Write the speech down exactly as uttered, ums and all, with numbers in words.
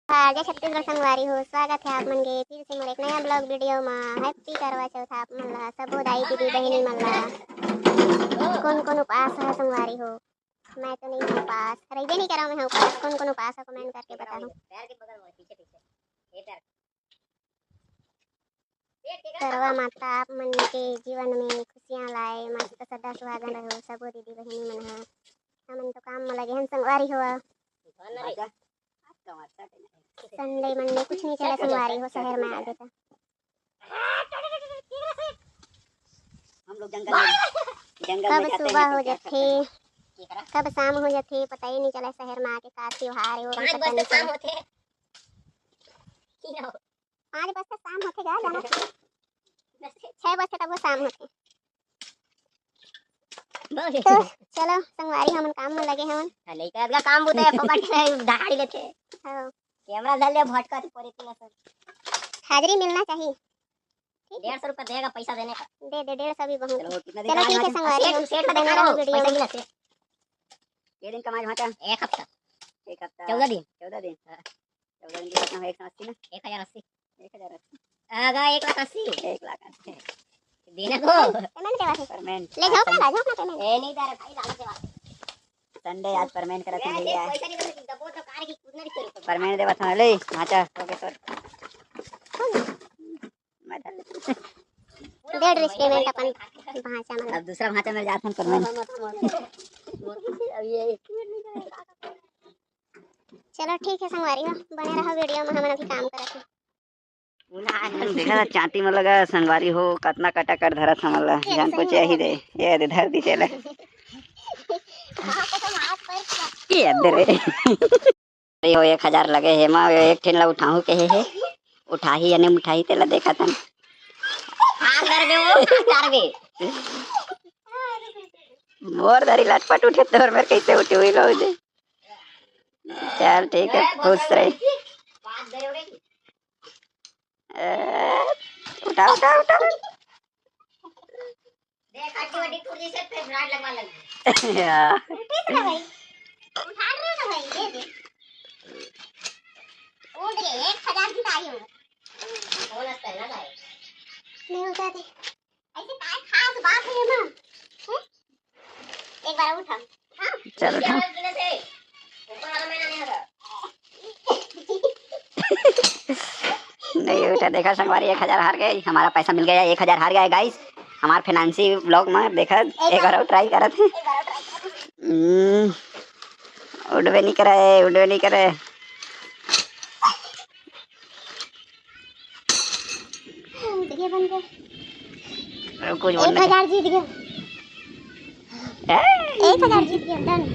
हाँ, जय छत्तीसगढ़ संगवारी हो, स्वागत है आप मन के फिर से मोर एक नया vlog video मा। Happy करवा चौथ आप मन ला, सबो दाई दीदी बहिनी मन ला। कौन कौन उपास है संगवारी हो? मैं तो नहीं हूँ उपास, रहिबे नहीं करा मैं हूँ उपास। कौन कौन उपास है comment करके बताओ। करवा माता आप मन के जीवन में खुशियाँ लाए, मस्त सदा सुहागन रहो सबो दीदी बहिनी मन ह। हमन तो काम में लगे हन संगवारी हो। Sunday Monday कुछ नहीं चला संगवारी हो, शहर में आ गए तो। हम लोग जंगल में, जंगल में कब जाते सुबह हैं तो हो क्या जाथे, करते हैं? कब शाम हो जाथे, पता ही नहीं चला शहर में आके का त्योहार है वो भी पाँच पता बजे नहीं शाम चला। होथे। पाँच बजे शाम होथे गा, जाना। छह बजे तब वो शाम होथे। तो चलो संगवारी हमन काम में लगे हवन। हाँ, लइका अतका काम बुता है, फोकट के दहाड़ी लेथे। हाँ। Camera धर ले, भटका थे पूरे तीन सौ। हाजिरी मिलना चाहिए। ठीक है। डेढ़ सौ रुपया देगा पैसा देने का। दे दे, डेढ़ सौ भी बहुत। चलो, कितना चलो, ठीक है संगवारी हो, सेठ, सेठ बने रहो, पैसा गिना सेठ। ये दिन कमाए भाटा? एक हफ्ता। एक हफ्ता। चौदह दिन। चौदह दिन। हाँ। चौदह दिन के कितना हुआ? एक सौ अस्सी ना? एक हजार अस्सी। एक हजार अस्सी। आगा एक लाख अस्सी। एक लाख अस्सी। देना को। Payment देवा थे। Payment। ले जाओ ना, जाओ ना payment। ए, नहीं दे रहे भाई, लालच देवा। Sunday आज payment करा थे भैया। पैसा नहीं देते, दबो तो कार की कूदना नहीं करो। Payment देवा था, ले, भांचा, ओके सर। मैं डाल लेता हूँ। दे dress payment अपन भांचा में। अब दूसरा भांचा में जात हम payment। अब ये चलो ठीक है संगवारी हो, बने रहो video में, हमन अभी काम करत हन। देखा था चांटी में लगा संगवारी हो, कतना कटाकट धरत हमन ला, जान को चाहिए दे, ये दे धर दी चला। ये दे रे। अरे हो, एक हजार लगे हे, मैं एक ठिन ला उठाहूं कहे हे, उठाही या नहीं उठाही तेला देखा तन। हाथ धर दे वो, हाथ धर दे। मोर धरी लटपट उठे, तोर मेर कैसे उठे हुई लो दे। चल ठीक है, खुश रहे। ए, उठा, उठा, उठा। देख, हड्डी वड्डी टूट जैसे फिर ब्रांड लगवा लग। या। उठा रहे ना भाई, उठा रहे ना भाई, ये दे। उठ गए, एक हजार की ताली हो। बोनस पहला भाई। नहीं उठा दे। ऐसे काय खास बात है ना? हैं? एक बार उठा। हाँ? चलो, उठा। नहीं उठा, देखा संगवारी, एक हजार हार गए, हमारा पैसा मिल गया, एक हजार हार गया guys। हमार फैंसी vlog में देखा, एक बार और try करत है। हम्म, उठबे नहीं करे, उठबे नहीं करे। उठ गया, बन गया। अरे, कुछ बोल एक हजार जीत गया। ए? एक हजार जीत गया, done।